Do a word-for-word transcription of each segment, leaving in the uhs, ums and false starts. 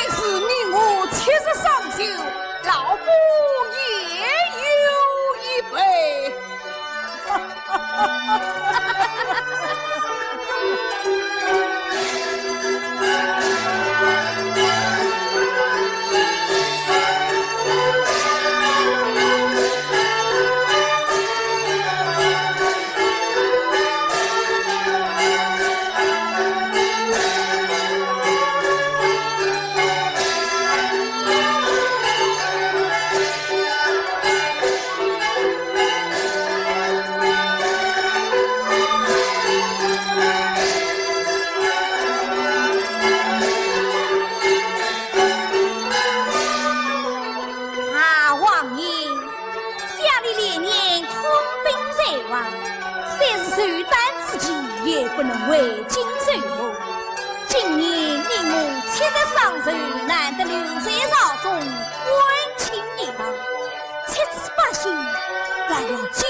是你我七十双寿，老夫也有一杯。啊，王爷，想你连年痛病在床，虽是寿诞之期，也不能违经守法。今年你我七十双寿，难得留在朝中，欢庆一场，七次八星，还要进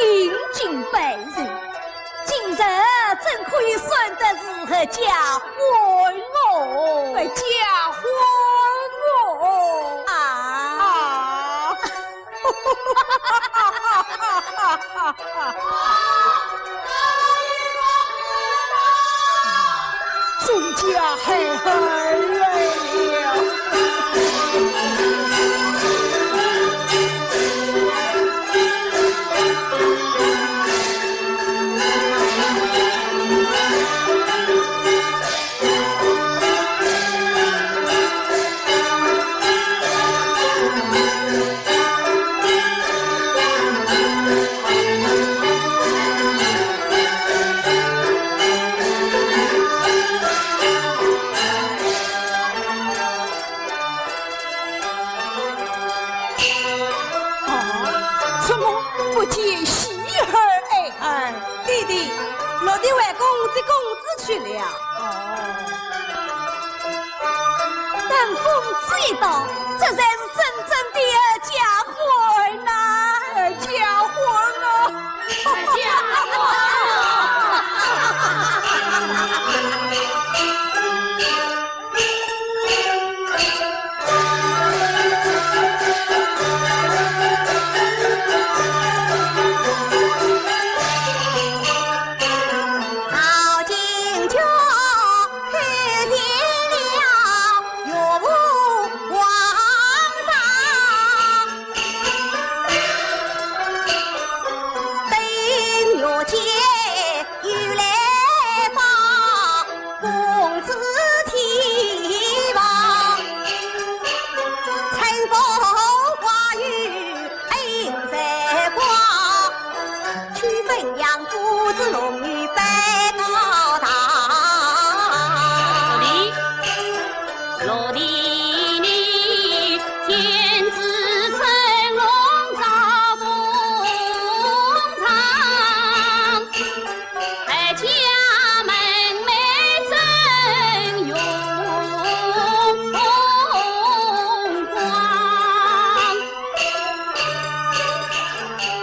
京拜寿。 今日怎可以算得是合家欢乐？合家欢乐啊！啊！众家孩儿来了。 啊，怎么不见喜儿哀哀？弟弟，落地外公接公子去了。哦。等公子一到，这才是真正的合家欢呐。合家欢啊！合家欢啊！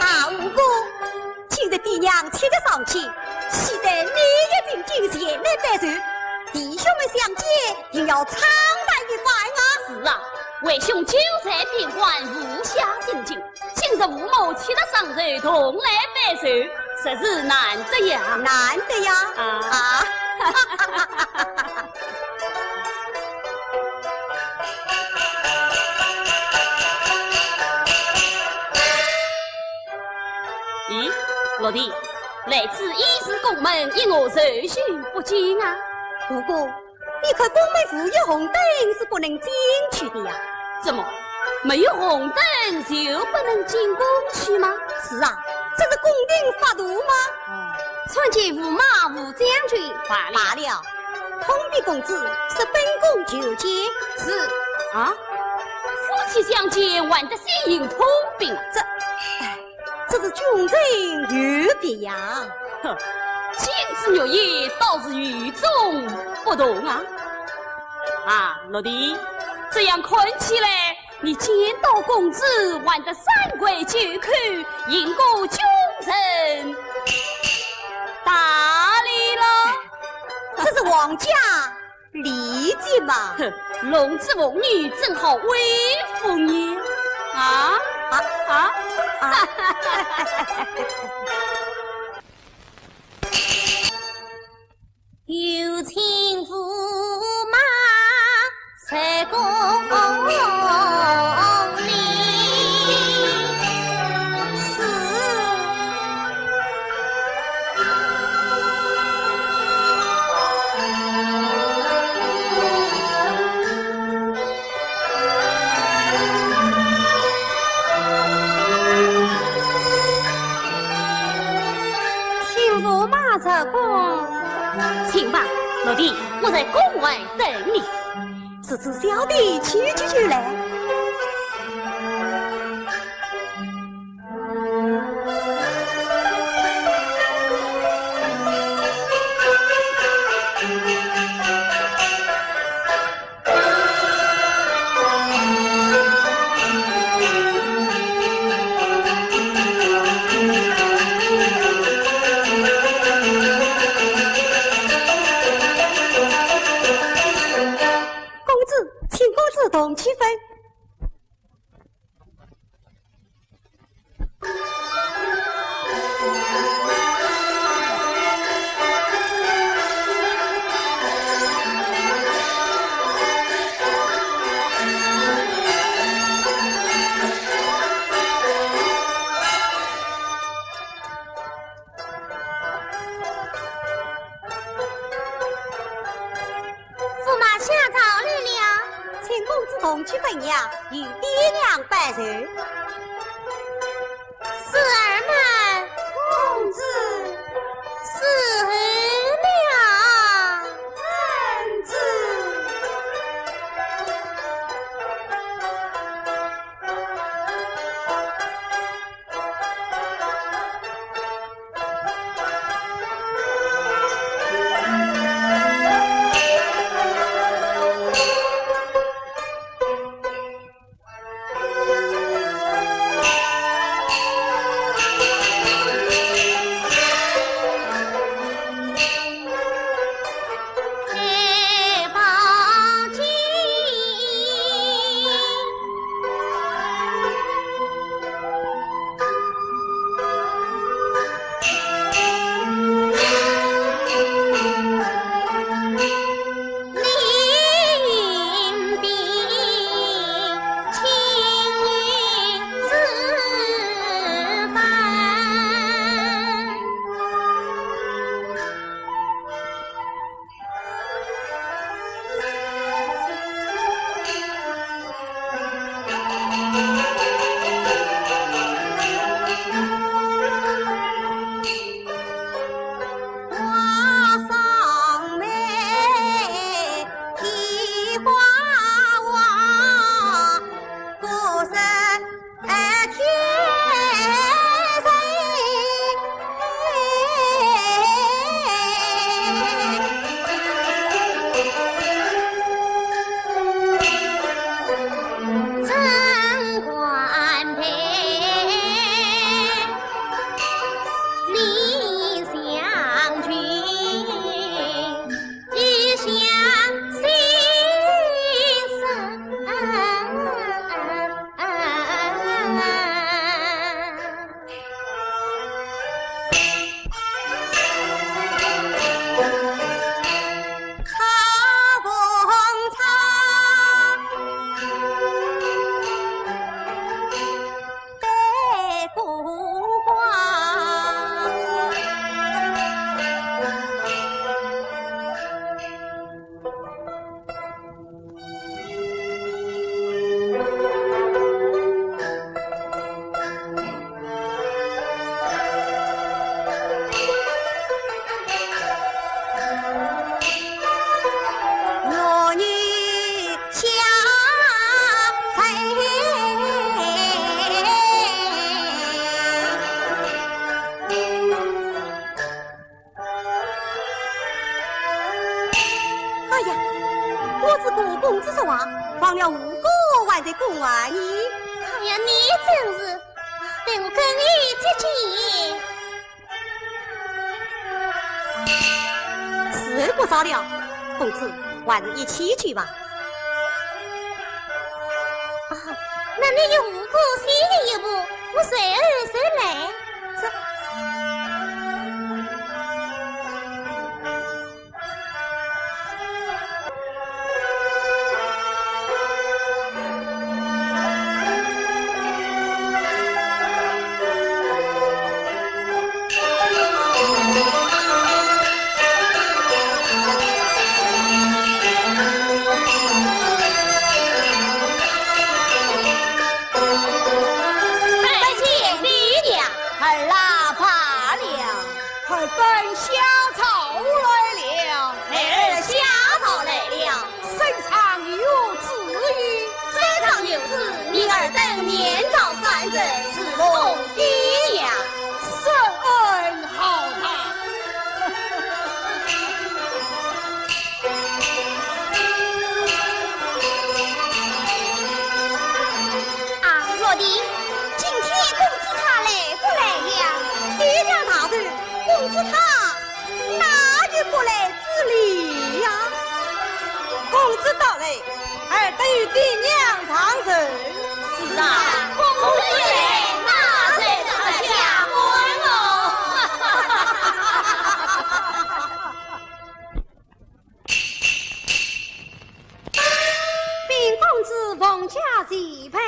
啊，五哥，今日爹娘七十双喜，喜得你一定进前来拜寿，弟兄们相见，定要畅谈一番啊。是啊，为兄久在边关，无暇进京。 今日父母七十双寿同来拜寿，实是难得呀。难得呀。啊。啊。咦，六弟，来此已是宫门，因何授受不见啊？五哥， 你看宫门无有红灯是不能进去的呀。怎么，没有红灯就不能进宫去吗？是啊，这是宫廷法度吗？哦。参见驸马、驸将军。罢了。罢了，通禀公子，是本宫求见。是。啊？夫妻相见，还得先行通禀啊。这，哎， 这是君臣有别呀。哼，金枝玉叶倒是与众不同啊。啊，六弟，这样看起来，你见到公子还得三跪九叩，行个君臣大礼了。这是皇家 礼节嘛。哼，龙子凤女怎好回复你？啊？啊？啊？啊？有请驸马在宫里。是。 请驸马入宫。请吧，奴婢，我在宫外等你。是，是，小弟去去就来。 公子，请公子同去分。 驸马下朝来了。请公子同去分呀，与爹娘拜寿。侄儿们。公子。伺候了。遵旨。 哎呀，我只顾公子说话，忘了吴哥还在宫外呢。哎呀，你真是，待我跟你接见。时候不早了，公子，还是一起去吧。你与吴国先行一步，我随后就来。这…… 拜见爹娘。儿啊，罢了。孩儿本下朝来了。孩儿下朝来了。圣上有旨意。圣上有旨，命儿等面朝三日，侍奉爹娘。圣恩浩大。 啊，老弟，今天公子他来不来呀？爹娘大人，公子他哪里不来之理呀？公子到来，儿等与爹娘上楼。是啊，公子来，那才是合家欢哦。 禀公子，凤驾在拜。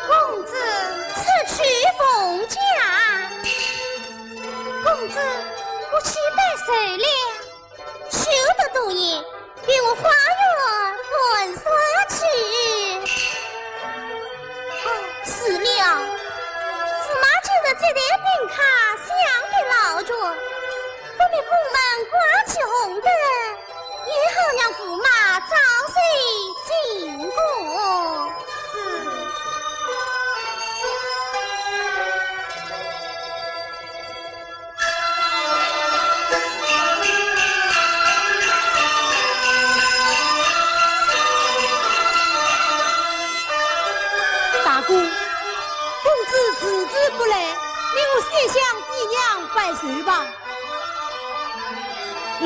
公子，此去凤驾。公子，我去拜寿了。 休得多言，与我花园玩耍去。啊，是了，驸马今日接待宾客，想必劳倦，不免宫门挂起红灯，也好让驸马早些进宫。是。 大哥，公子迟迟不来，你我先向爹娘拜寿吧。嗯，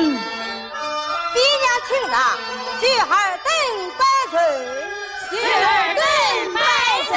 爹娘请上，随儿等拜寿。 随儿等拜寿。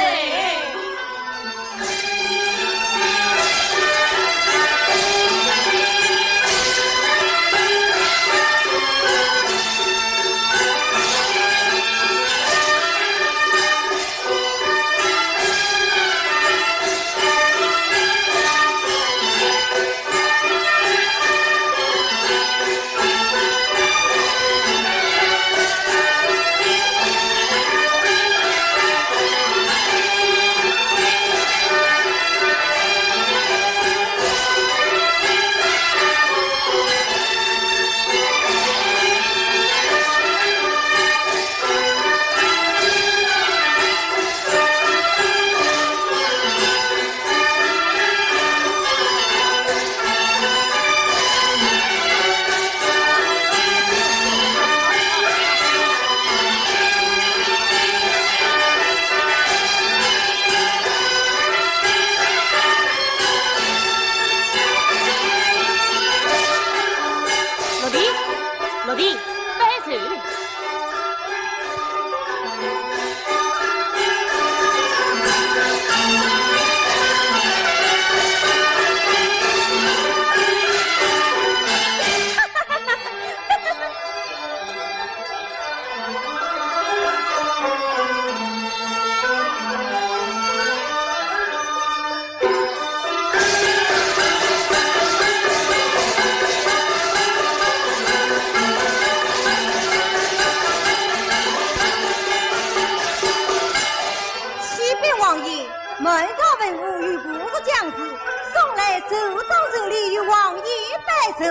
拜寿。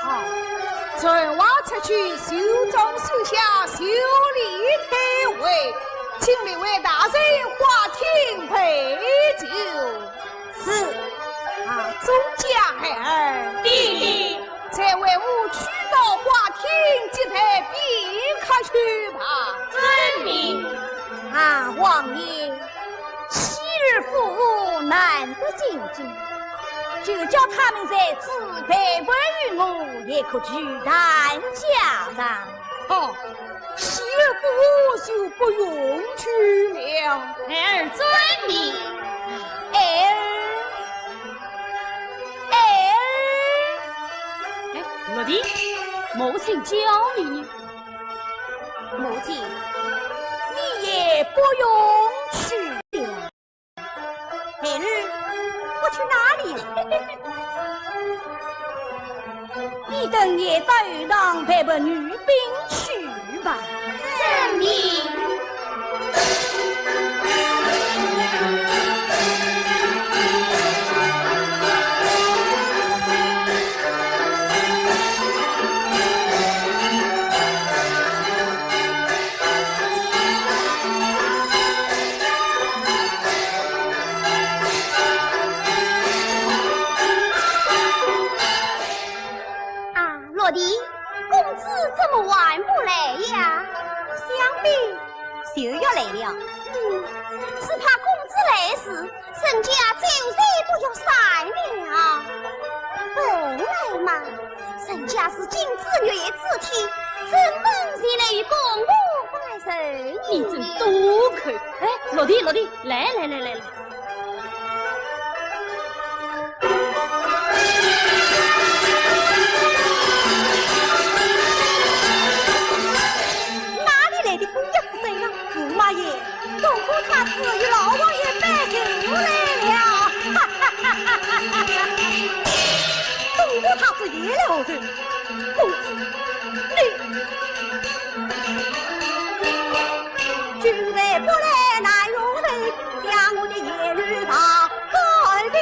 好，传话出去，寿终寿下，寿礼退回，请列位大人花厅陪酒。是。啊，众家孩儿。弟弟。再为我去到花厅接待宾客去吧。遵命。啊，王爷， 喜儿夫妇难得进京，就叫他们在此陪伴于我，也可聚谈家常。好，喜儿夫妇就不用去了。孩儿遵命。孩儿，孩儿。哎，六弟，母亲叫你呢。母亲，你也不用去了。 孩儿，我去哪里？你等也到后堂陪伴女宾去吧。遵命。 啊，六弟，公子怎么还不来呀？想必就要来了。嗯，只怕公子来时，人家酒席都要散了。本来嘛，人家是敬子女之体，怎能前来与公婆拜寿呢？你真多口！哎，六弟，六弟，来来来来来。 哪里来的姑娘子孙啊？驸马爷，东宫太子与老王爷拜寿来了。哈哈哈哈哈哈！东宫太子也来贺寿，公子，你 君瑞不来难容人，将我的言语大告的，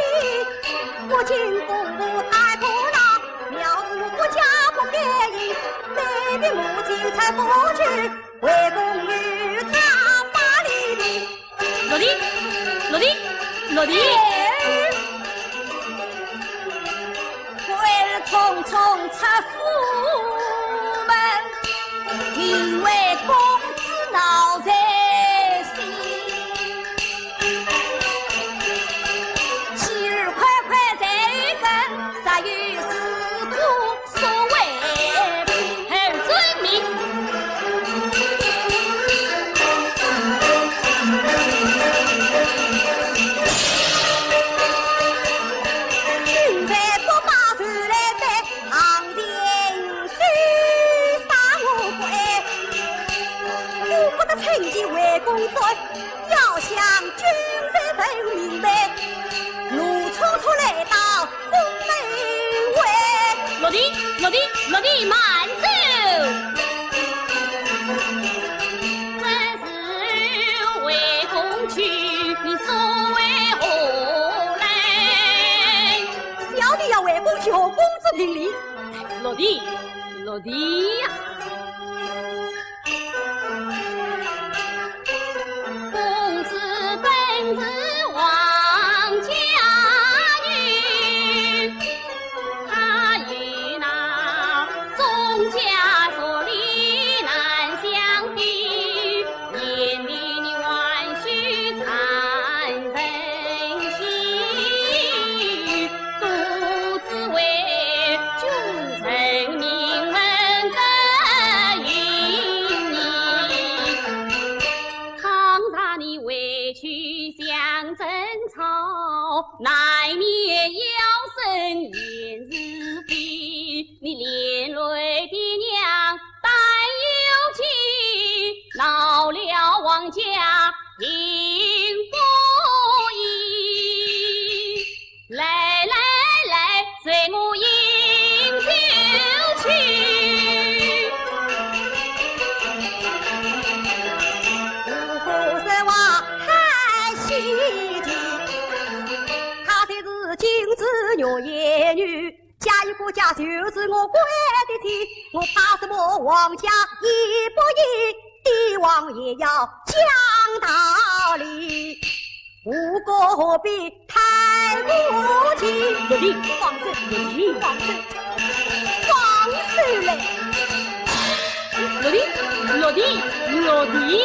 不敬公婆太婆那，藐视我国家不干净，卑鄙母亲才不去，为公与他把理的。六弟，六弟，六弟。 孩儿匆匆出府门，因为公子闹在心。喜儿快快在后跟，若有事可 说为凭。孩儿遵命。君瑞不把事来办，行情虽杀我不爱，我不得趁机为公做。 要想君瑞不明白，怒冲冲来到宫门外。六弟，六弟，六弟，慢走！这是为公去，你所为何来？小弟要为公求公子评理。六弟，六弟呀！ 公子本是王家女，她与那宗家族里难相比，年龄还须看人心。 独自为君人命问得云泥。倘若你回去想争吵，难免要生言是非。你连累爹娘担忧起，闹了王家 幸福意。来来来，随我饮酒去。五湖十万海西地，她才是金枝玉叶女。嫁一个家就是我官的妻，我怕什么王家也不依，帝王也要讲道理。我何必太无情？落地，放手，落地，放手，放手嘞！落地，落地，落地。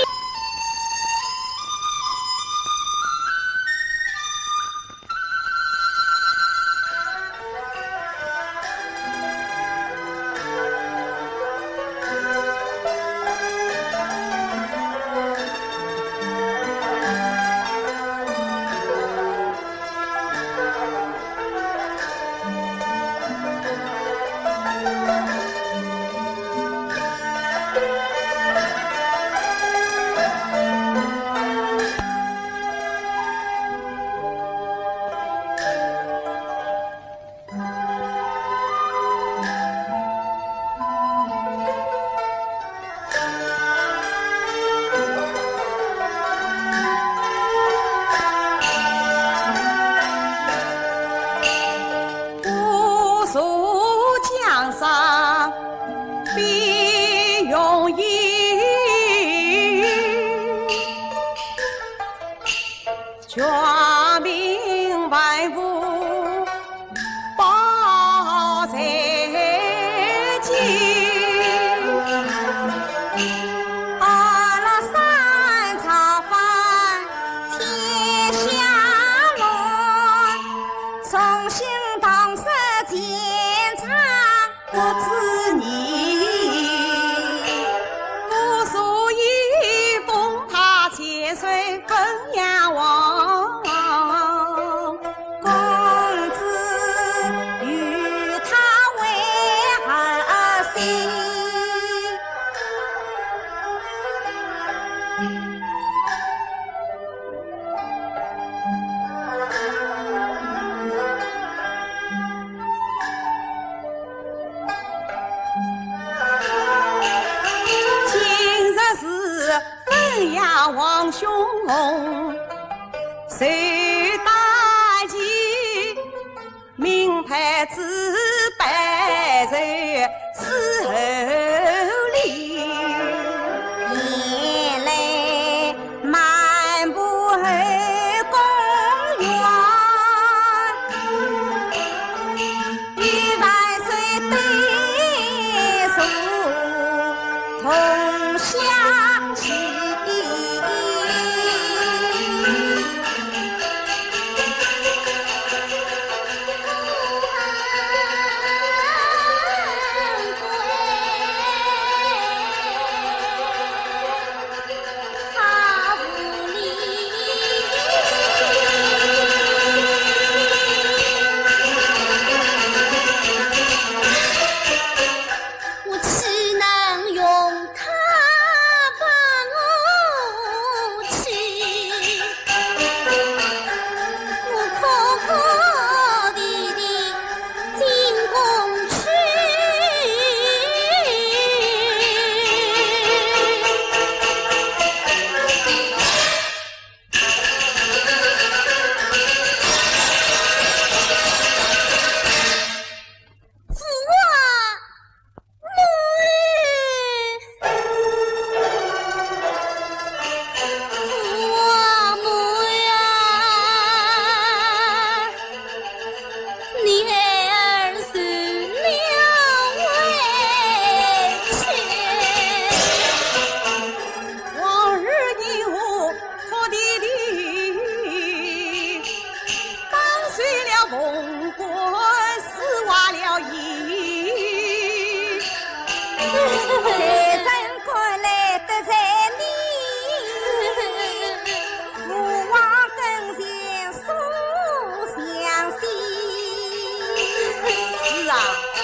是啊，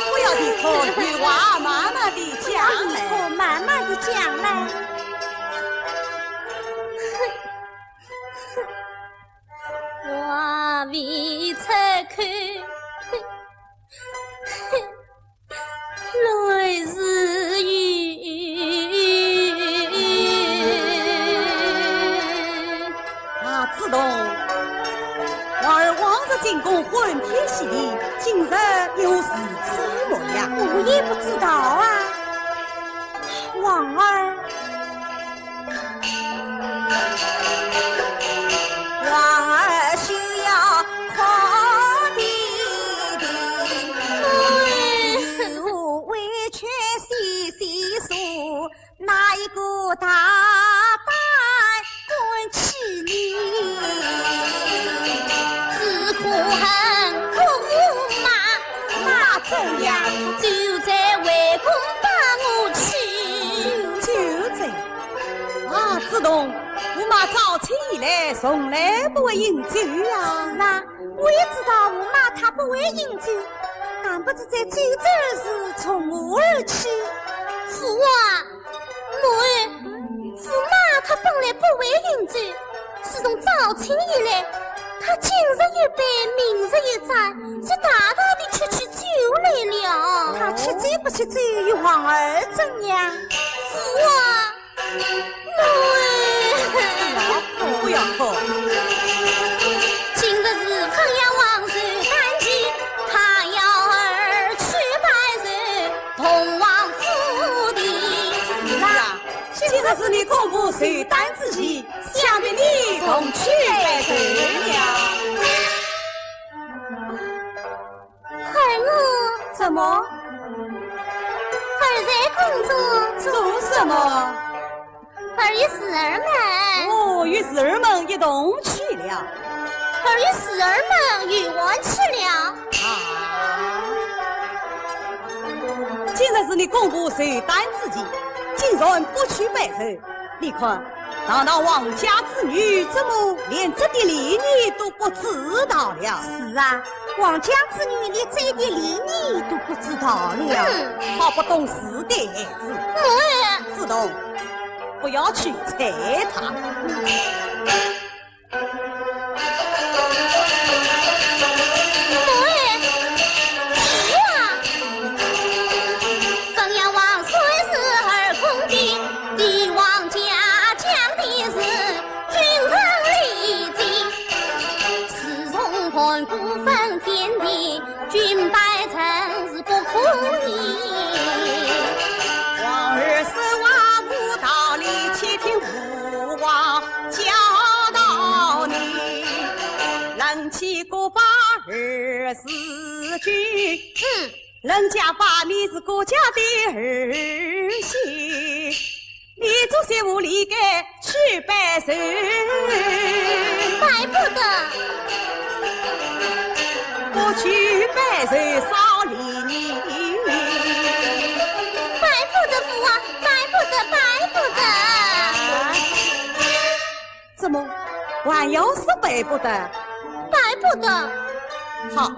不要啼哭，有话慢慢地讲嘞。不要啼哭，慢慢地讲嘞。啊，梓童，我儿往日进宫欢天喜地，今日又是什么呀？我也不知道啊。王二，王二休要哭啼啼，哎。有委屈细细诉， 哪一个大胆敢欺你？只可恨苦无妈，妈怎样？就在外公把我气。就在……啊，子栋，我妈早起以来从来不会饮酒啊。是啊，我也知道我妈她不会饮酒，但不知这酒醉是从何而起。是啊， 母后，驸马他本来不会饮酒，自从早起以来，他今日一杯，明日一盏，是大大的吃起酒来了。他吃酒不吃酒，与王二怎样？是啊，母后。不要哭。今日是凤阳王寿诞期，他要儿去拜寿， 同往府的。是啊，今日是你公婆寿诞之期，想必你同去拜寿了。孩儿……怎么？儿在宫中。做什么？ 儿与侄儿们。哦，与侄儿们一同去了。儿与侄儿们游玩去了。啊，今日是你公婆寿诞之期，竟然不去拜寿。你看，堂堂王家之女，怎么连这点礼仪都不知道了？是啊，王家之女连这一点礼仪都不知道了。嗯。好不懂事的孩子。嗯。子栋， 不要去睬他。哎，是啊。凤阳王岁是二公的，帝王家将的是君臣礼敬。自从盘古分天地， 君拜臣是不可以。王二说话无道理，且听父王教导你。人妻国法二世君，嗯。人家把你是国家的儿媳， 你做些无礼的去拜寿。拜不得。不去拜寿少礼仪。拜不得，父王，拜不得，拜不得。怎么，还要说拜不得？拜不得。好，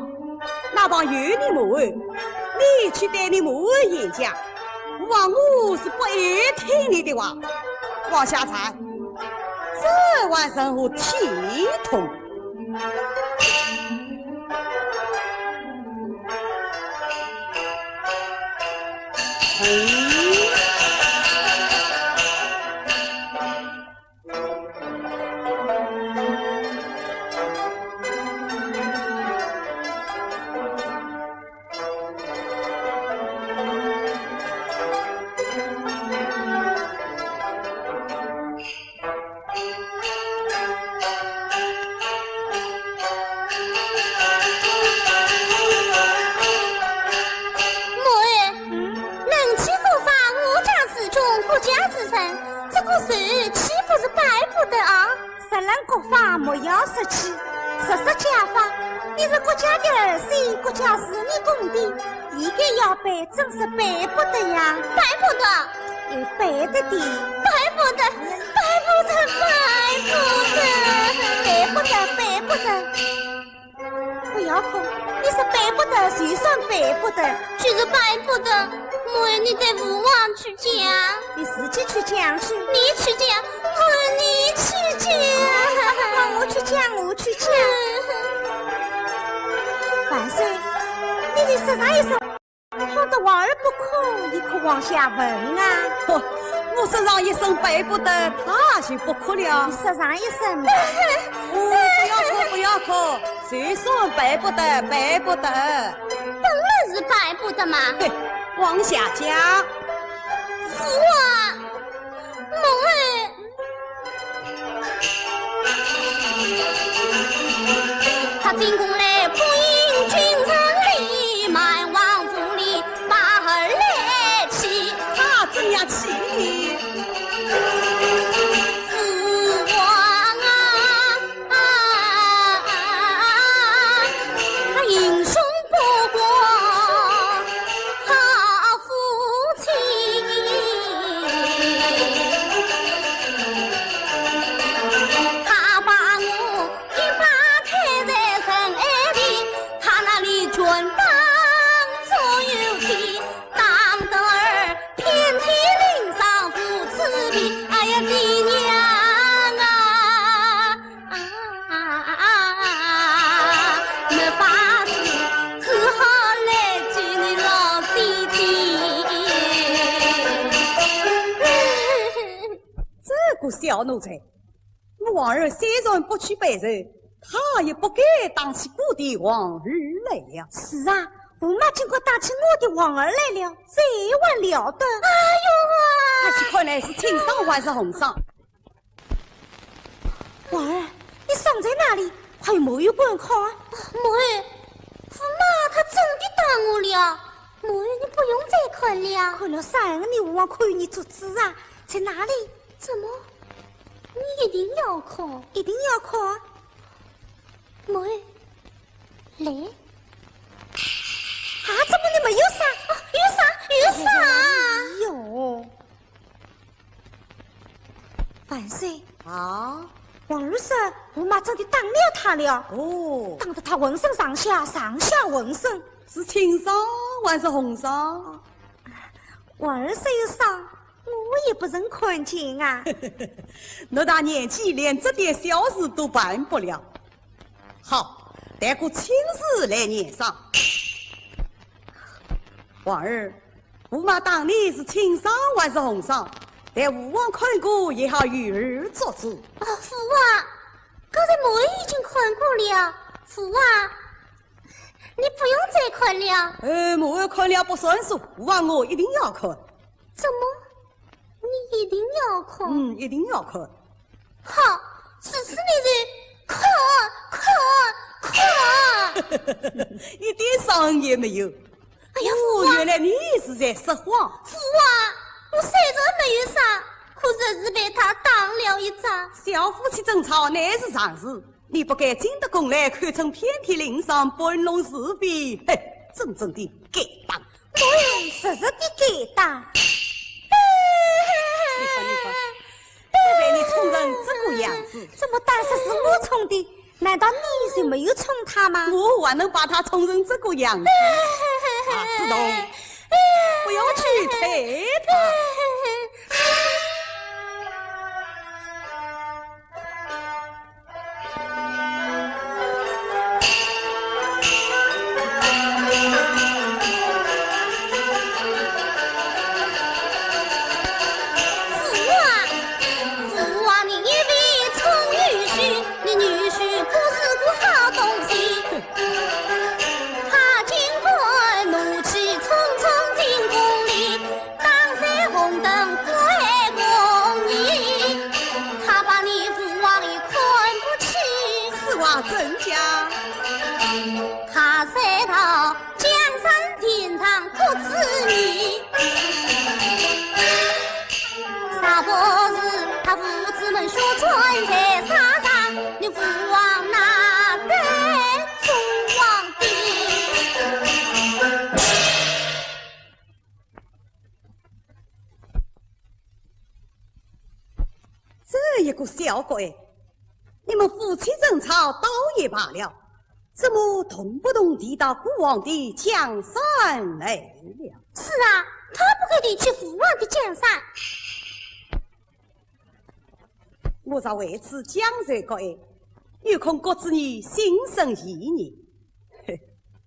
那旁有你母后，你去对你母后演讲，父王我是不爱听你的话。往下站，这还成何体统？嗯。 母后，嗯？人妻国法，我家之君，国家之臣，这个寿岂不是拜不得啊？ 人妻国法，莫要说起，说说家法，你是国家的儿媳，国家是你供的，理该要拜，怎说拜不得呀？拜不得。哎，拜得的。拜不得，拜不得，拜不得。拜不得，拜不得。 不要哭，你说拜不得，就算拜不得。就是拜不得，我你对父王去讲。你自己去讲去。你去讲，我你去讲。让我去讲，我去讲。万岁，你你说啥意思？ 好得王二不哭，你可往下问啊。嚯，我说上一声拜不得，他就不哭了。你说上一声嘛。哦，不要哭，不要可就算办不得，办不得。本来是办不得嘛。嘿，往下讲。是啊，母后。他进宫来，不应君臣礼，满皇府里把儿来欺。他怎样欺？父王啊，他英雄不过好父亲。他把我一把推在尘埃里，他那里拳打左右踢，打得儿遍体鳞伤无滋味。哎呀，爹娘啊！啊，没法子，只好来见你老爹爹。这个小奴才，我皇儿虽然不去报仇，他也不该打起我的皇儿来了。是啊，驸马竟敢打起我的皇儿来了，这还了得？哎呦啊！他去看来是轻伤还是重伤？ 婉儿，你伤在哪里？快与母后观看啊！母后，驸马他真的打我了。母后，你不用再看了。看了伤人，你还望看你做主啊？在哪里？怎么？你一定要看？一定要看。母后，来。啊，怎么你没有伤？啊，有伤，有伤。哎呦！ 万岁。啊？皇儿说，驸马真的打了他了。哦。打得他浑身上下，上下浑身。是轻伤还是重伤？皇儿说有伤，我也不曾看见啊。偌大年纪，连这点小事都办不了。好，待我亲自来验伤。皇儿， 驸马打你是轻伤还是重伤？待父王看过也好与儿作主。啊，父王，刚才母后已经看过了。父王，你不用再看了。呃，母后看了不算数，父王我一定要看。怎么？你一定要看？嗯，一定要看。 好，如此你就看，看，看。一点伤也没有。哎呀，哦，父王，原来你是在说谎。父王，我虽然没有伤，可是是被他打了一掌。小夫妻争吵乃是常事，你不该进得宫来，口称遍体鳞伤，搬弄是非，嘿，真正的该打。 哎，实实的该打。你看，你看，都被你宠成这个样子。怎么打死是我宠的？难道你就没有宠他吗？我还能把他宠成这个样子？啊，子东，不要去推他。 父王，父王，你一味宠女婿，你女婿不是个好东西。他竟敢怒气冲冲进宫里， 打碎红灯不爱红泥，他把你父王的看不起。此话怎讲？他赛到江山田上各自泥。啥不是他父子们血战在沙场，你父王哪得做皇帝？ 这一个小鬼，你们夫妻争吵倒也罢了，怎么动不动提到孤王的江山来了？是啊，他不该提起父王的江山。我若为此将罪各案，又恐各子女心生疑念。 嘿，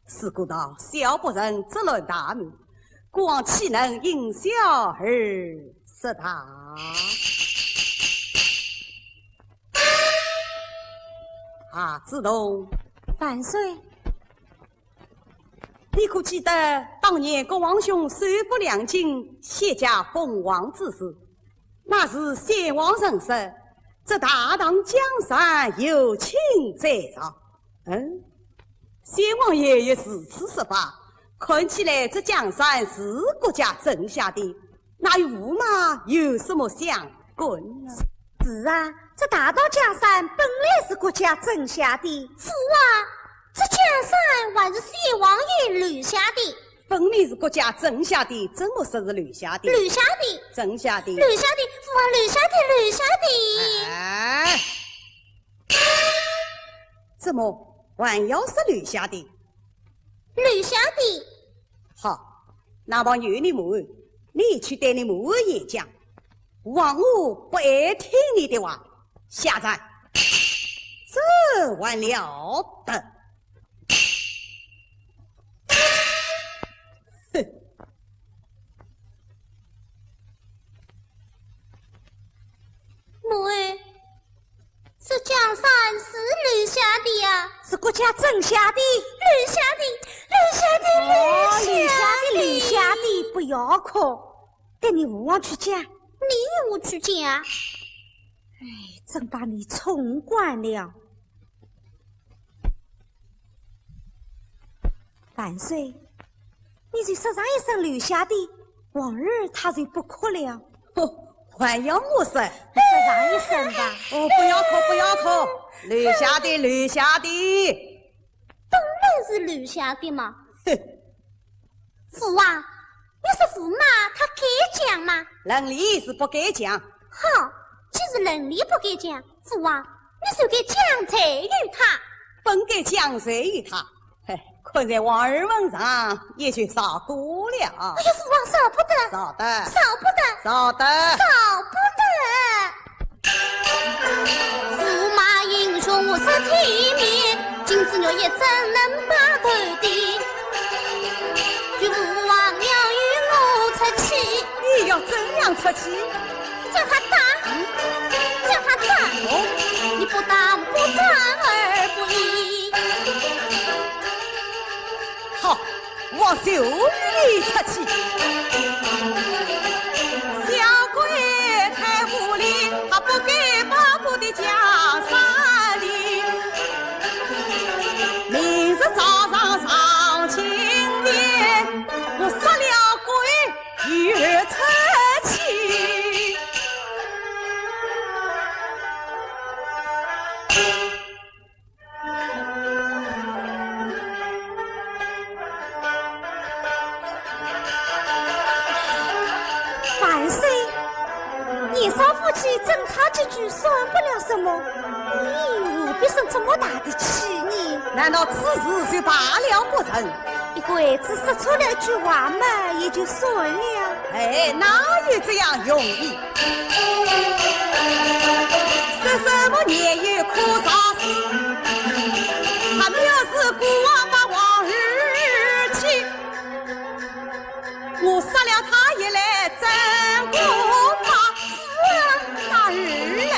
是故道小不忍责乱大明，孤王岂能因小而失大？啊，子龙。万岁。你可记得当年国王兄收复两京，卸甲封王之时，那时先王曾说，这大唐江山由卿在上。嗯，先王爷也如此说法，看起来这江山是国家争下的， 那与驸马有什么相干呢？是啊，这大唐江山本来是国家争下的。是啊，这江山还是先王爷留下的。分明是国家争下的，怎么说是留下的？留下的。争下的。留下的，父王留下的，留下的。哎，怎么还要说留下的？留下的。 好，那么由你母后，你去对你母后演讲，王后不爱听你的话，下跪。这还了得？哼！母后， 这江山是留下的呀。是国家争下的。留下的，留下的，哦，留下的，留下的，留下的，不要哭，跟你父王去讲。你与我去讲？哎，真把你宠惯了。万岁，你就说上一声留下的， 王儿他就不哭了。哦，还要我说？你说上一声吧。哦，不要哭，不要哭，留下的，留下的。本来是留下的嘛。哼。父王，你说驸马他该讲吗？论理是不该讲。好，既是论理不该讲，父王，你就该讲罪于他。本该讲罪于他。 嘿，看在王儿份上，也就饶过了。哎呀，父王，饶不得，饶得，饶不得，饶得，饶不得。驸马英雄出体面，金枝玉叶怎能把头低？求父王饶与我出气。你要怎样出气？ 叫他打，叫他打，哦，你不打不打而不已。好，我就与你出气。小鬼太无礼，他不该把我的江山理。明日早上上青天，我杀了鬼 与儿出气。万岁，年少夫妻争吵几句算不了什么，你何必生这么大的气呢？难道此事就罢了不成？ 一个孩子说错了句话嘛，也就算了。哎，哪有这样容易？说什么年幼可造事，他藐视孤王把王儿弃，我杀了他也来争我吧。 哪儿来？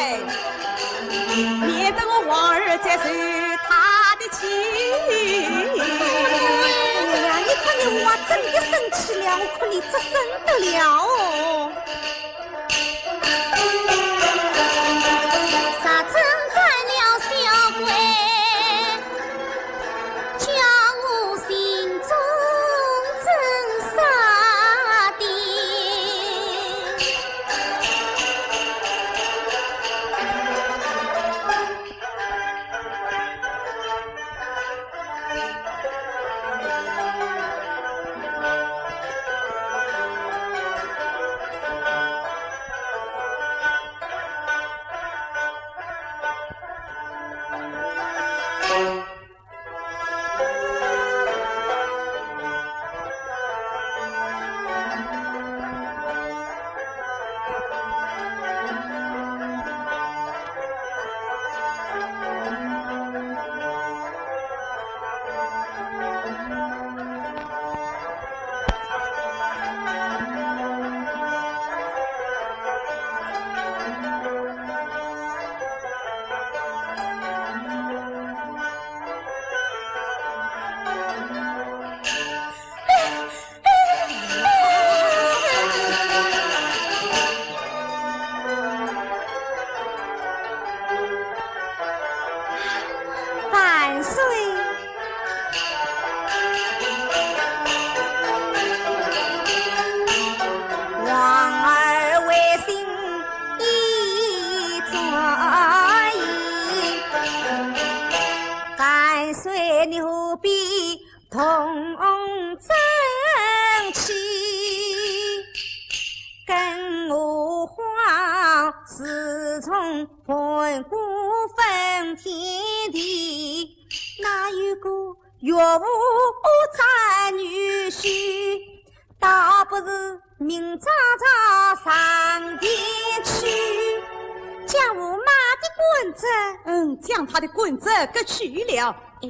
免得我王儿再受他的气。哎呀，你看你，我真的生气了，我看你作甚得了哦。啥真干了小鬼？ 叫我心中真杀的。盘古分天地，哪有个岳父斩女婿？倒不如明朝早上殿去，将驸马的官职，嗯，将他的官职革去了。哎，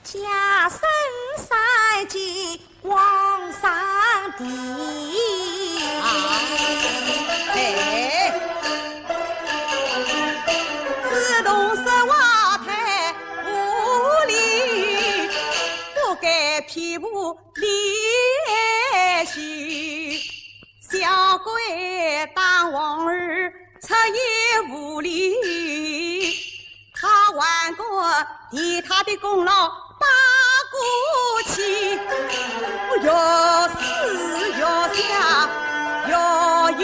家生三界 皇上的。啊，哎，自从说话太无礼，不该批评李爱新。小鬼打王二，出言无礼。 他还敢替他的功劳打过去，我要死要想要有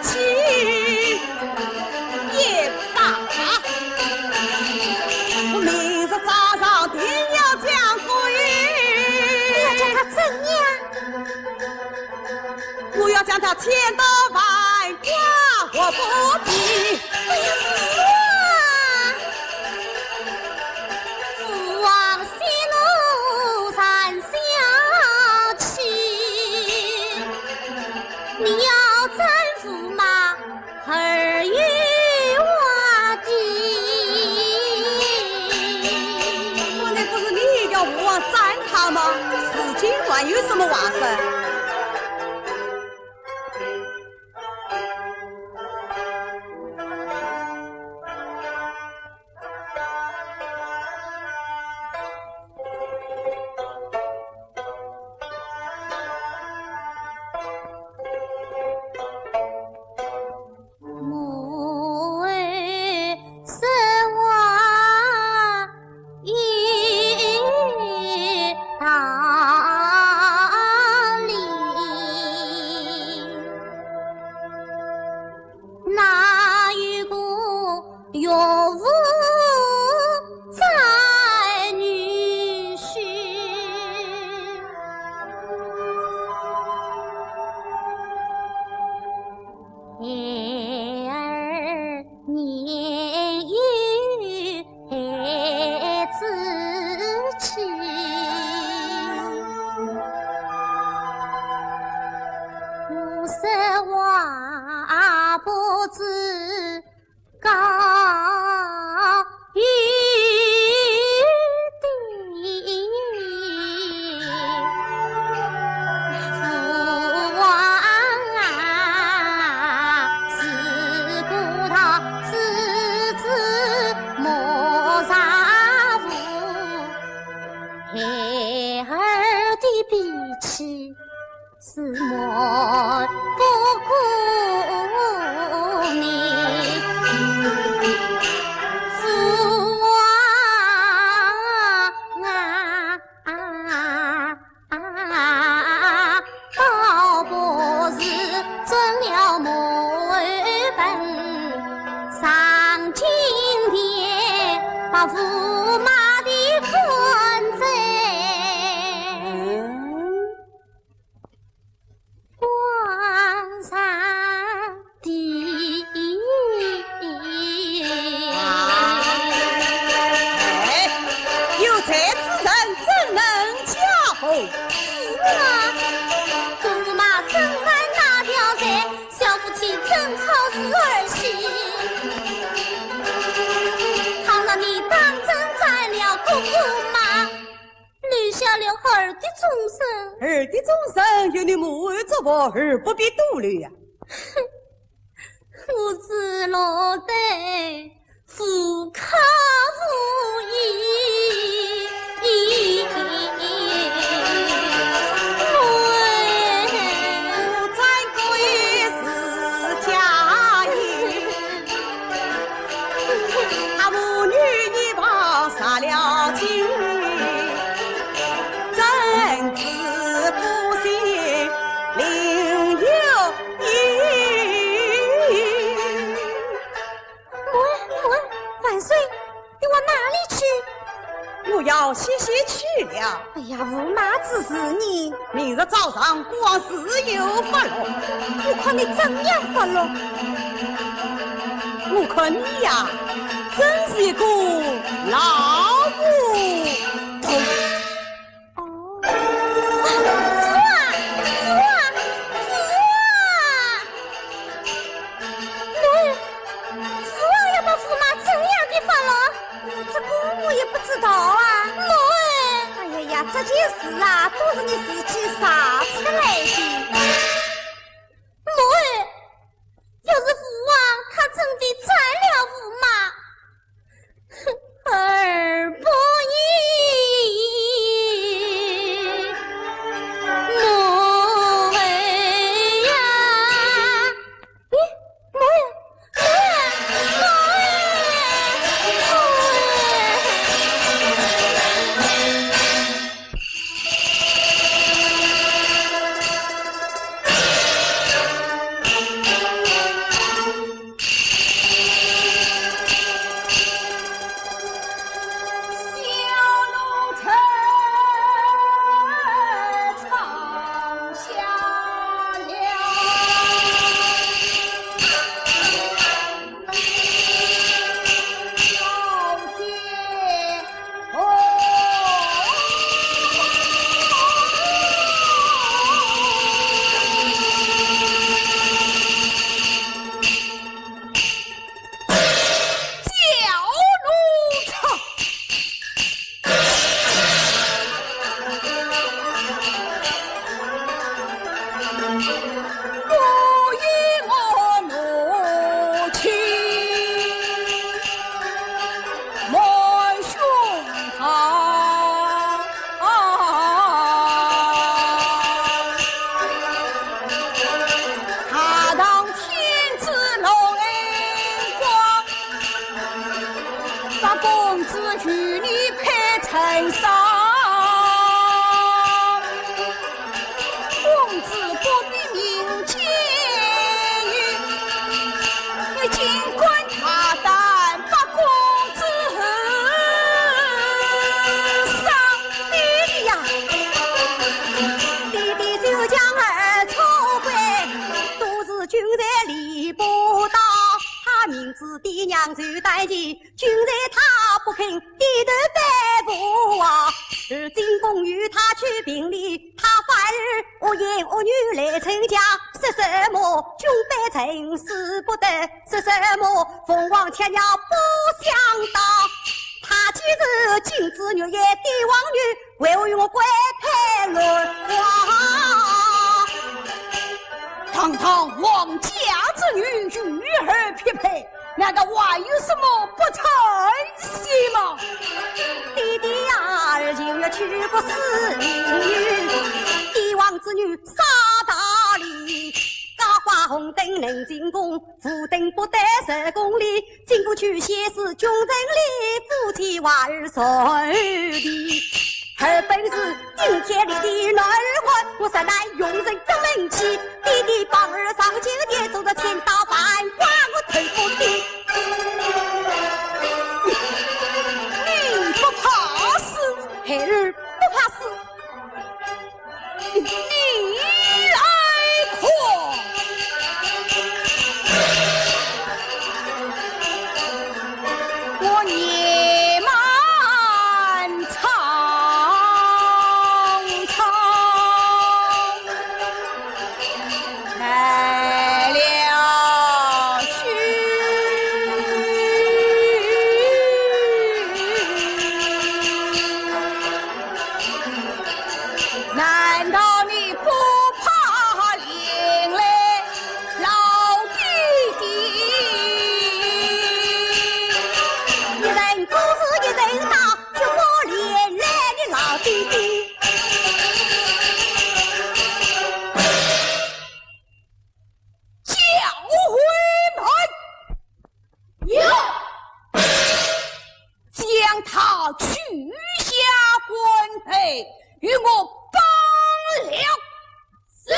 气也罢，我明日早上定要将他。你要将他怎样？ 我要将他千刀万剐活活的。哎呀，父王息怒，善消气。你要斩驸马， 儿有话的。刚才不是你要父王斩他吗？如今还有什么话说？ 母后说话有道理，哪有个岳父斩女婿？ 孩儿年幼孩子气，胡说话不知 告于爹。父王啊，自古道，知子莫若父，孩儿的脾气 是瞒不过你。父王啊，倒不如准了母后本，上金殿把驸马的官职 皇上的。哎，有才之人怎能叫？是啊，驸马身犯哪条罪？小夫妻正好是儿戏。倘若你当真斩了哥哥吗？ 留下了儿的终身。儿的终身由你母后作保，儿不必多虑呀。我是落得无靠无依。 他母女一旁杀了情，真知不信另有因。喂，喂，万岁，你往哪里去？我要歇歇气了。哎呀，呀，驸马之事呢？明日早上国王自有发落。我看你怎样发落？我看你呀，真是一个老糊涂。哦。啊，父王，父王，父王！奴儿，父王要把驸马怎样的发落？ 这个我也不知道啊。奴儿！哎呀呀，这件事啊，都是你自己惹出来的。奴儿，要是父王他真的斩了驸马，哼，儿不依，奴儿呀。咦，奴儿， 堂堂皇家之女，与儿匹配，难道还有什么不称心吗？爹爹呀，儿情愿娶个四民女，帝王之女啥道理？高挂红灯能进宫， 五等不得十公里，进不去先是穷人里，夫妻娃儿受的。儿本是顶天立地男儿汉，我实难容忍这门妻，爹爹帮儿上九天，做得千刀万剐我头不低。你，你不怕死？孩儿不怕死。 你来看，我年满苍苍。 来了去。难道你不怕连累老爹爹？一人做事一人当，就怕连累你老爹爹。 教会们，有，将他取下官配，与我绑了。是。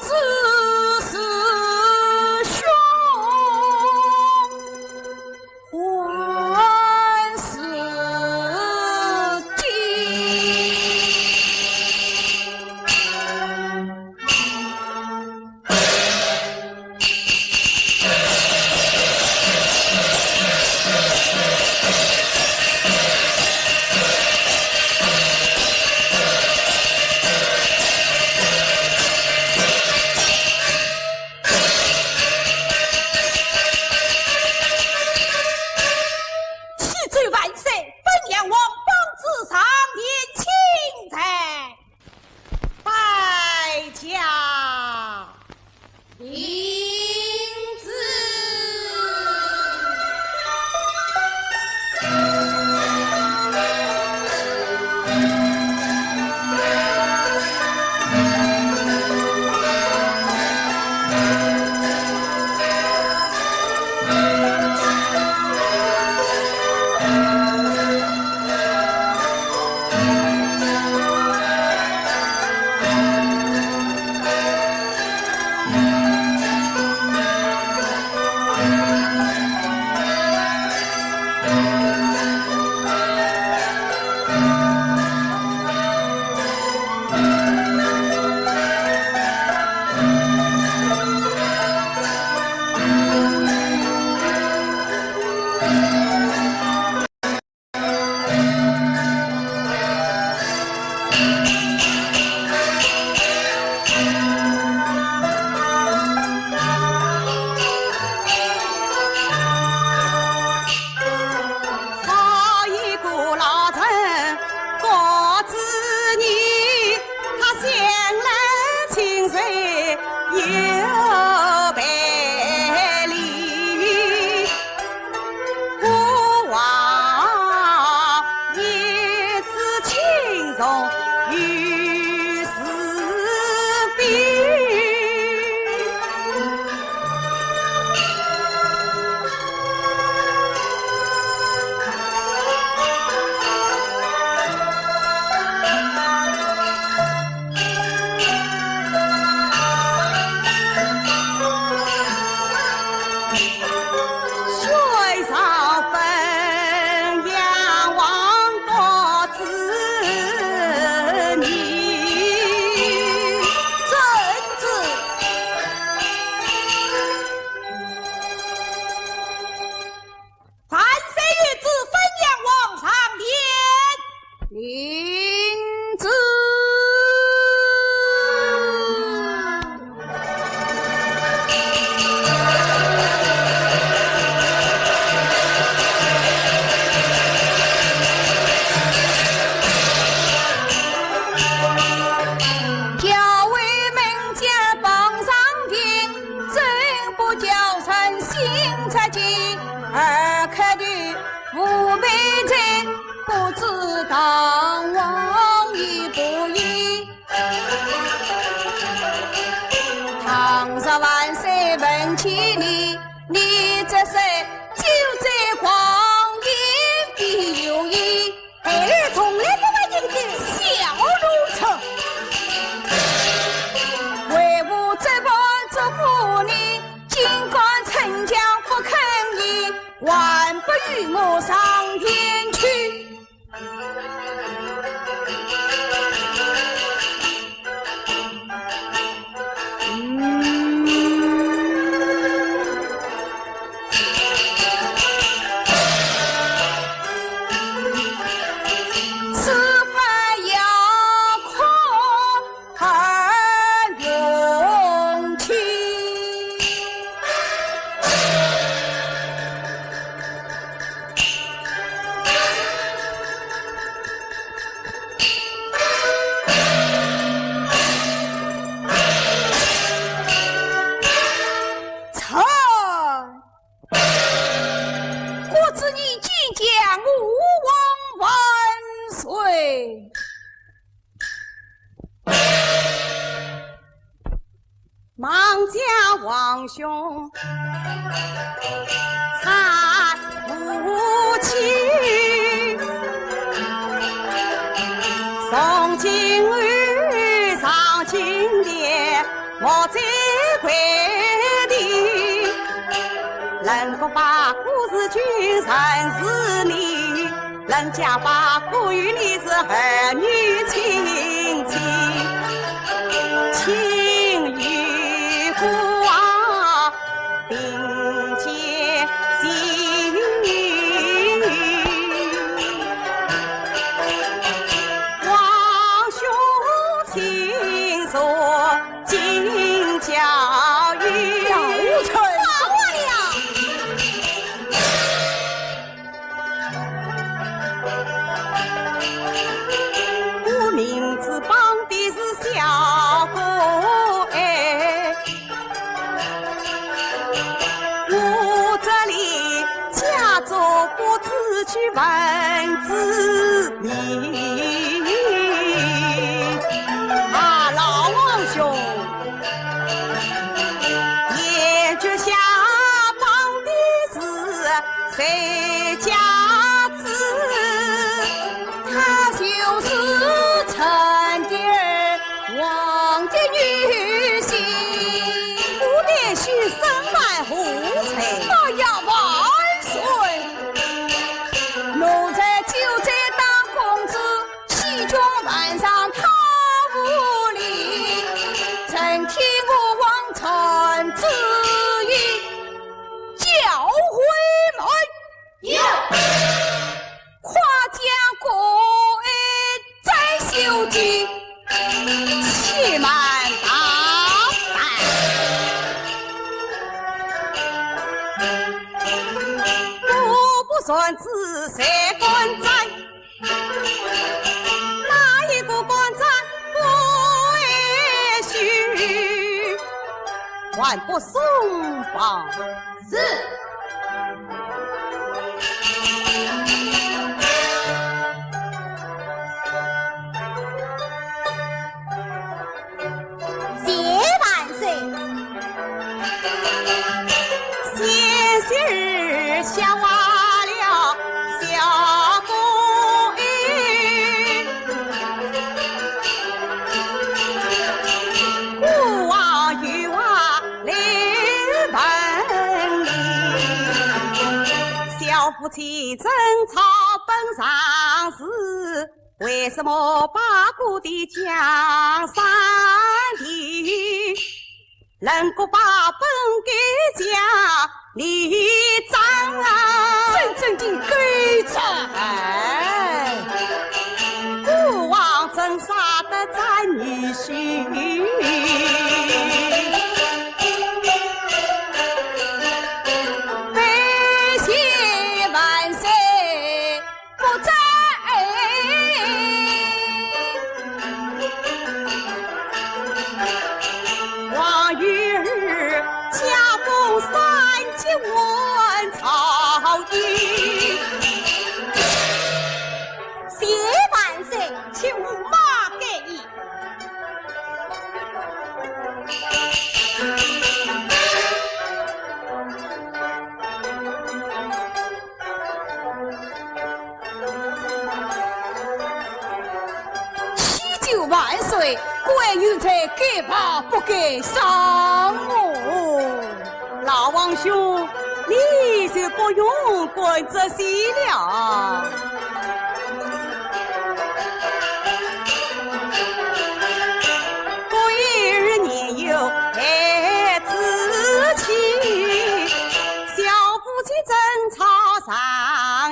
子是兄，还是弟？ 启奏万岁，本县王榜子上殿请罪。 待驾领旨。 好一个老臣，告知你，他向来清水有背离。 孤王一子轻重有是非。 宣上本县王告知你，遵旨。 万岁有旨，本县王上殿领旨。 哎，从来不会应的。小奴才。臣。国子监见驾，吾皇万岁。 望驾皇兄搀扶起。从今后上金殿，莫最贵的，人家八股是君臣是你，人家八股与你是儿女亲戚，情与股啊，并肩行。王兄请坐。 请教于老臣。放我了。我名字榜的是小哥哎，我这里假作不知去问知你。啊，老王兄， 眼角下榜的是谁家子？她就是陈的儿王的女婿。我的婿身犯何罪？哎呀，万岁！奴才就在当公子 西宫晚上他无礼，曾听我王传旨意，叫回门。有。快将各位斩首级，且慢打扮。我不传旨谁敢斩？ 哪一个敢斩不许？还不松绑。是。谢万岁。 贤婿儿笑话了小哥哎，孤王有话来问你，小夫妻争吵本常事，为什么八股的江山地？ 人家把本该讲你斩啊，真正的该斩。孤王怎舍得斩女婿？拜谢万岁。 不斩。王与儿家中三级问曹营。谢万岁，请御马盖衣。 启奏万岁，官员在该旁不敢上哦。老王兄，你就不用管这些了。 孤儿年幼孩子气，小夫妻争吵常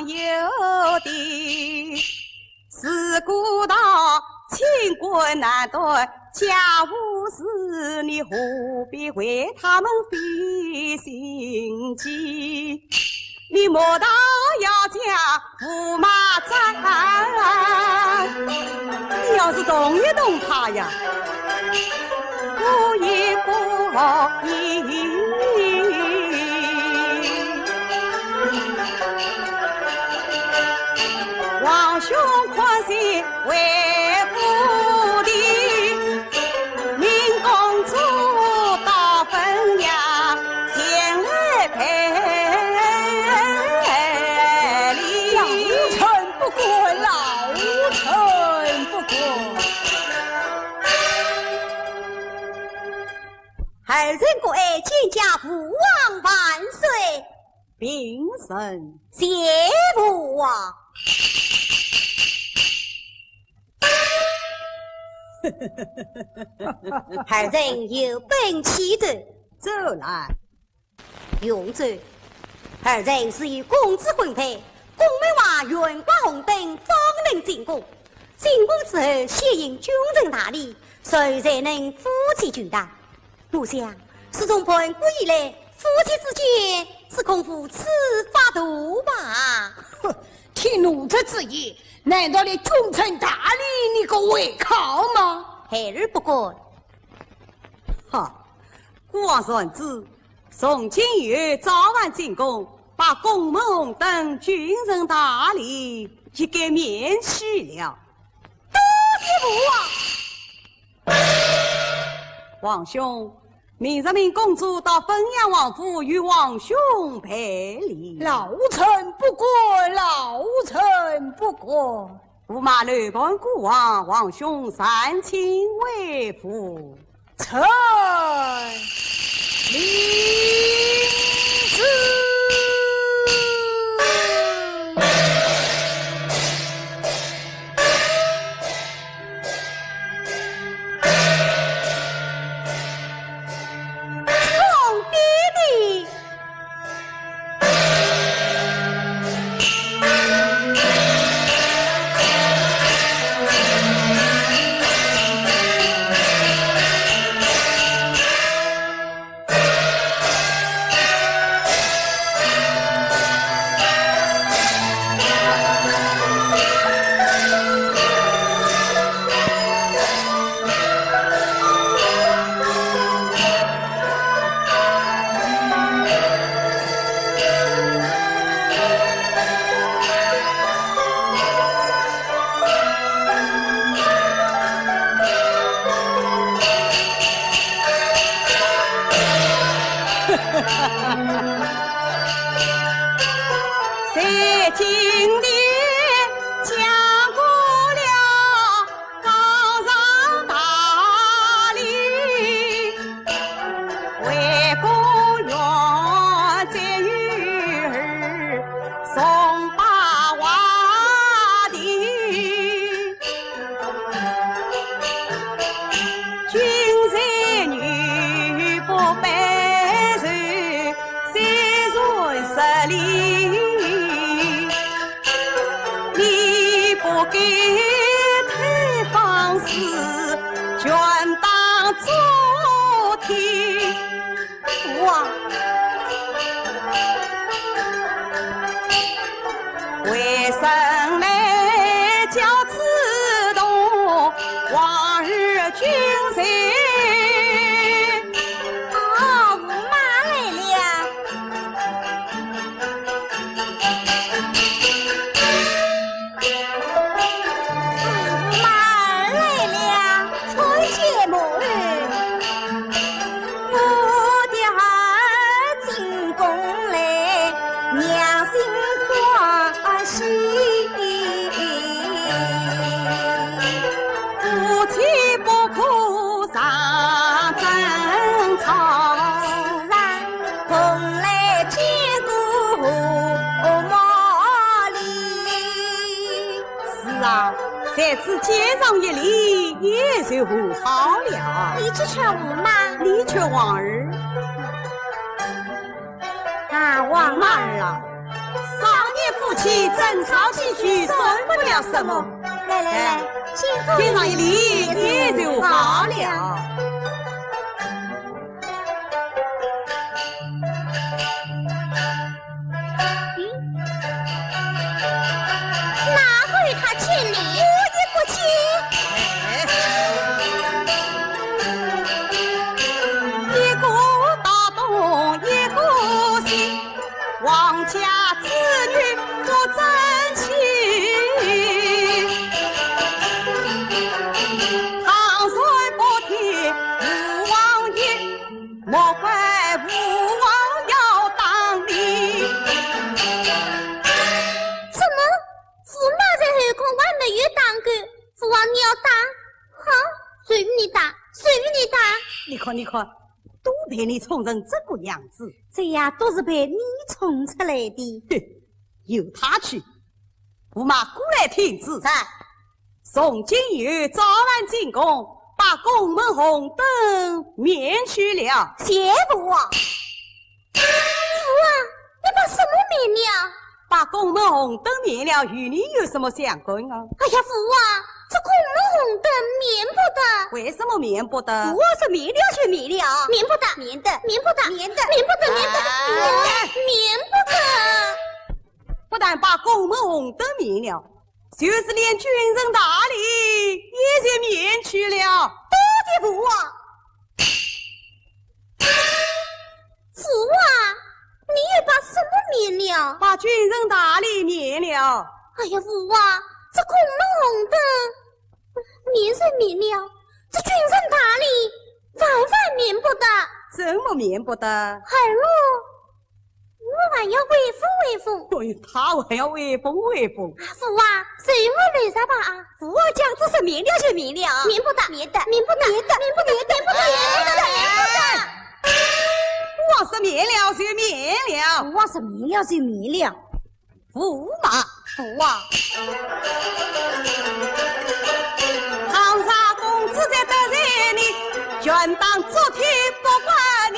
有的。自古道清官难断家务事，你何必为他们费心机？ 你莫道要将驸马斩，你要是动一动他呀，我也不依。王兄宽心为父的， 命公主到汾阳前来赔礼。老臣不敢，老臣不敢。儿臣郭槐见驾父王万岁。平身。谢父王。儿臣有本启奏。奏来。永州，儿臣是与公子婚配，宫门外悬挂红灯，方能进宫。进宫之后，先行君臣大礼，随后才能夫妻聚谈。 奴想，自从盘古以来，夫妻之间只恐无此法度吧？哼，听奴才之言，难道连君臣大礼你敢违抗吗？孩儿不敢。哈，孤王传旨，从今以后早晚进宫，把宫门红灯、君臣大礼一概免去了。多谢父王。 王兄，命十名公主到汾阳王府与王兄赔礼。老臣不敢，老臣不敢。驸马楼盘古王，王兄参请回府。臣领旨。 在今天讲过了高堂大礼，回宫原则有二，送八话题。 君臣女不拜寿，虽然失礼。你不该推芳势，权当做天。 父王。为甚来教此童，王儿君臣？哦，驸马来了。 马儿来了，参见母后。我的儿进宫来，娘心欢喜。夫妻不可常争吵。是啊， 蓬莱仙姑莫离。是啊，在此见上一礼，也就和好了。你去劝驸马。你劝王儿。啊，王儿啊，少年夫妻争吵几句，算不了什么。来来来，见上一礼，也就和好了。 哪个与他见礼？我也不见。一个大东，一个西，王家子女不争气。倘然不听父王言， 莫怪父王要打你。怎么？驸马在后宫还没有打过，父王你要打？好，随你打，随你打。你看，你看，都被你宠成这个样子。这呀，都是被你宠出来的。哼，由他去。驸马过来听旨。在。从今以后，早晚进宫，把宫门红灯免去了。谢父王。父王，你把什么免了？把宫门红灯免了，与你有什么相关啊？哎呀，父王，这宫门红灯免不得。为什么免不得？父王说免了就免了。免不得，免得，免不得，免得，免不得，免得，哎。免得，免不得。不但把宫门红灯免了，就是连君臣大礼也就免去了。多谢父王。 父王，你又把什么免了？把君臣大礼免了。哎呀，父王，这宫门红灯免是免了，这君臣大礼万万免不得。怎么免不得？儿哦，我还要威风威风。哎呦，他还要威风威风。啊，父王，随我来吧啊。父王讲旨是免了就免了。免不得，免得，免不得，免得，免不得，免不得，免不得，免不得。 我说免了就免了。我说免了就免了。驸马，父王。倘若公子再得罪你，权当捉去不管你。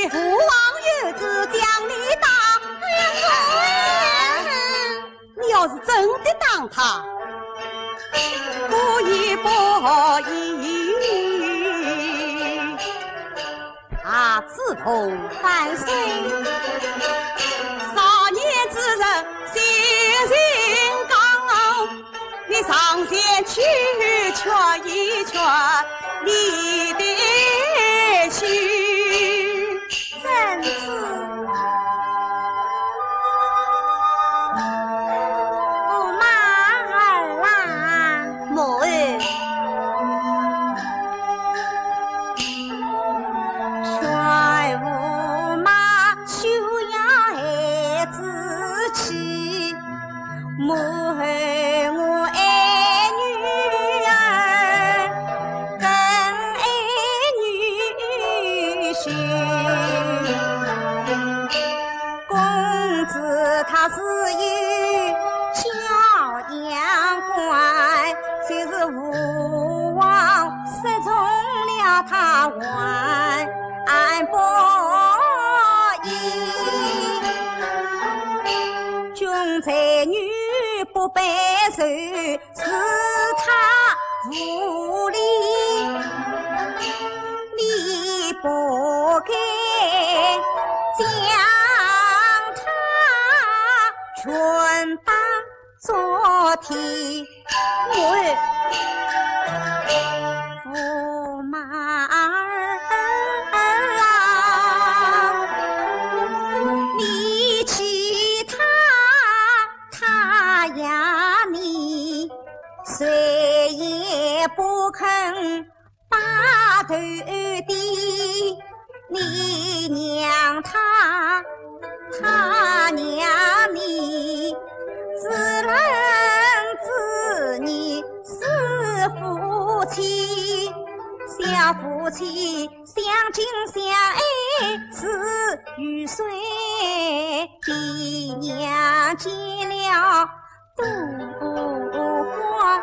父王有旨将你打。哎呀，父王。 你要是真的打他，故意不义。啊，子同万岁。少年之人，性情刚，你上前去劝一劝你的妻。 圣旨。驸马儿啊。母后。劝驸马休要孩子气， 母后，我爱女儿，更爱女婿。公子他自幼教养乖，就是父王失宠了他还 安不义。君才女不被受，是他无礼，你不该将他全当 昨天。喂，驸马儿啊，你气他，他压你，谁也不肯 把头低，你让他，他让你，自论自你是夫妻，小夫妻相敬相爱是与谁？爹娘见了 不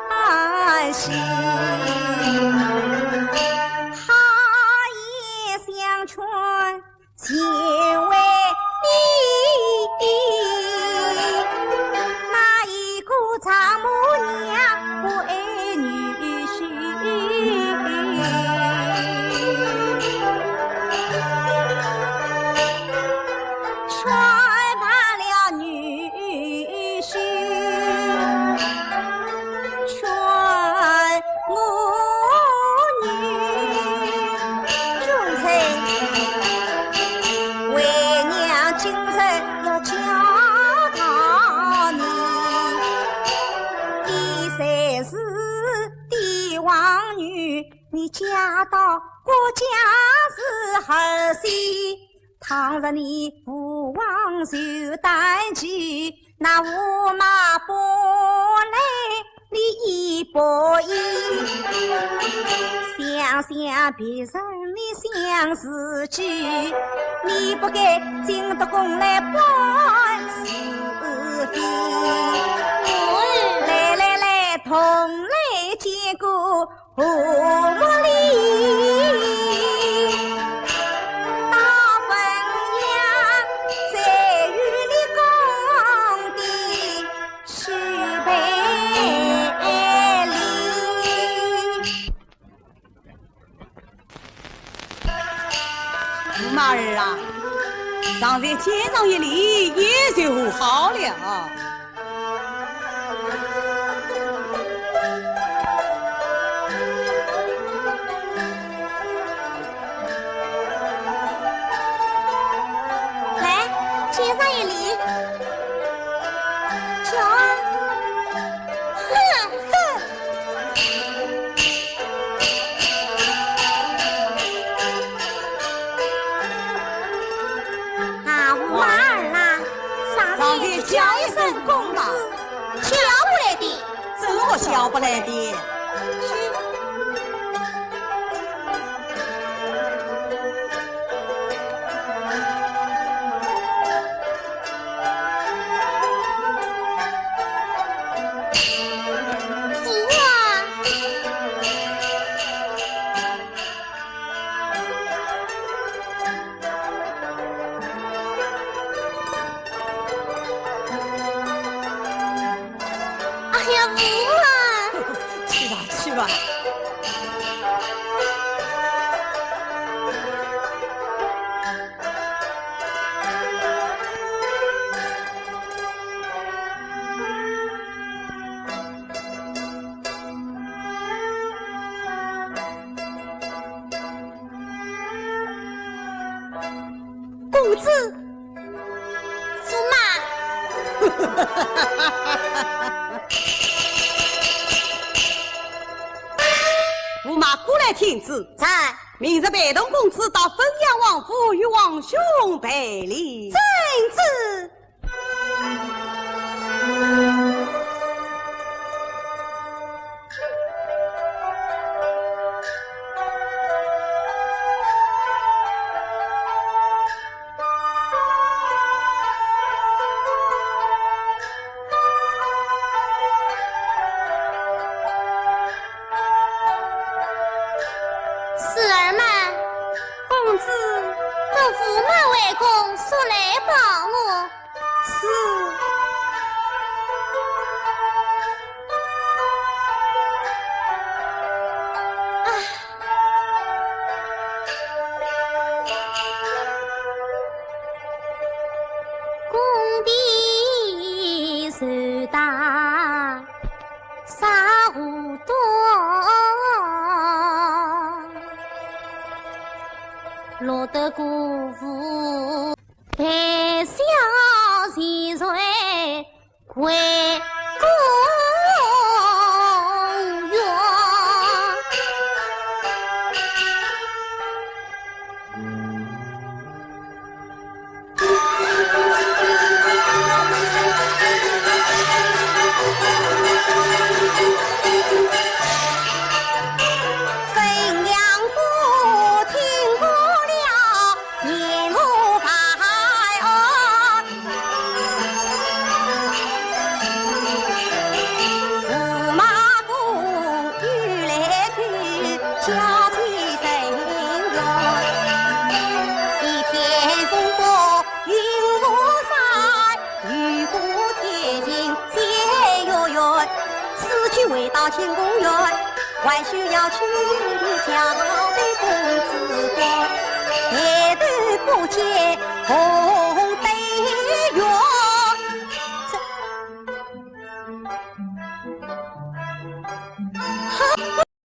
欢喜。好言相劝，全为你。哪一个丈母娘不爱女婿？ 劝罢了女婿，劝我女。君臣，为娘今日要教导你，你虽是帝王女， 你嫁到郭家是儿媳，倘若你父王受打击，那驸马不来你一百一，想想别人的相思句，你不该进得宫来搬是非。来来来，同来见过 和睦里，大本营在于你讲的是非礼。驸马儿啊，上前见上一礼，也就好了。 来，见上一礼。瞧啊，哼，哼。啊，驸马儿啊，上前叫一声公子，叫不来的。 怎么叫不来的？是啊。 哎呀，驸马！去吧，去吧。 公子，驸马。驸马过来听旨。在。明日陪同公子到汾阳王府与王兄赔礼。遵旨。 四儿们，公子和驸马回宫，速来报我。 是。啊。工地受打杀无端，落得辜负。 谈笑前来归公园。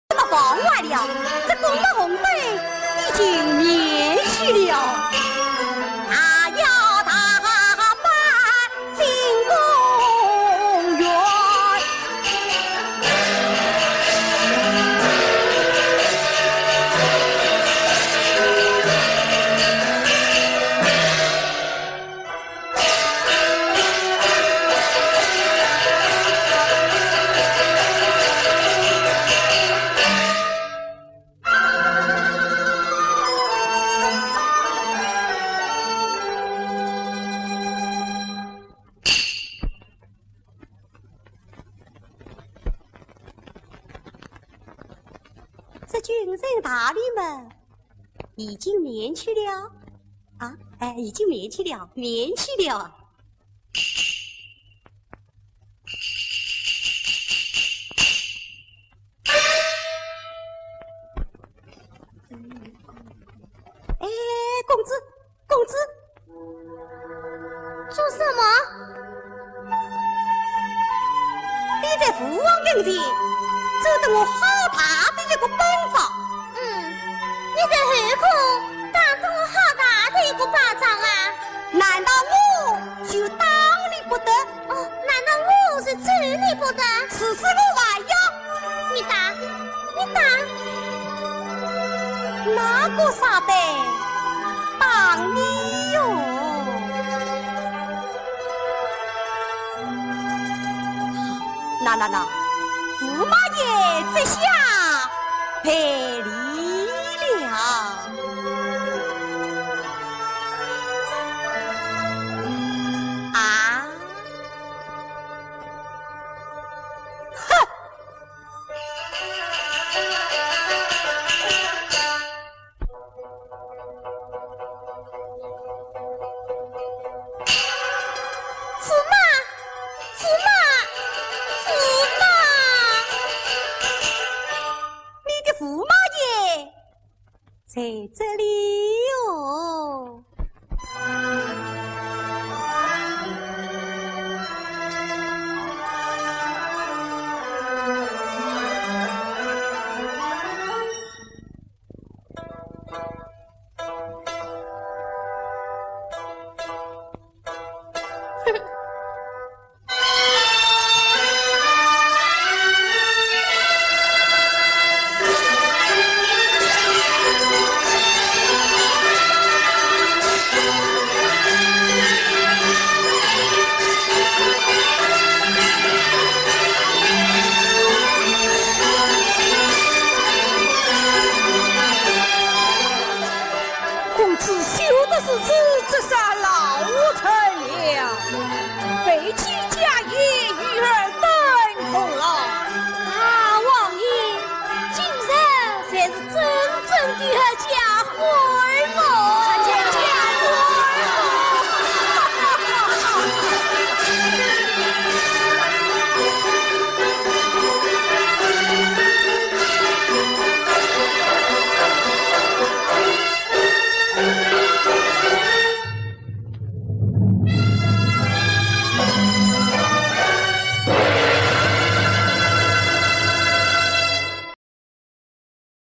这个忘怀了，这功德洪灯已经免去了。啊呀，大摆进宫园。京城大礼嘛，已经免去了。啊，哎，已经免去了，免去了啊。哎，公子，公子，做什么？你在父王跟前做得我好大的一个榜样。嗯，你在后宫打得我好大的一个巴掌啊！难道我就打你不得？哦，难道我是咒你不得？此事我还要。你打，你打。哪个舍得打你哟？那那那，驸马爷这下赔礼了。啊？哼！ 驸马，驸马，驸马！你的驸马爷在这里哟。公子休得如此，折杀老臣了。背弃家业，与尔等同老。啊，王爷，今日才是真正的合家欢么。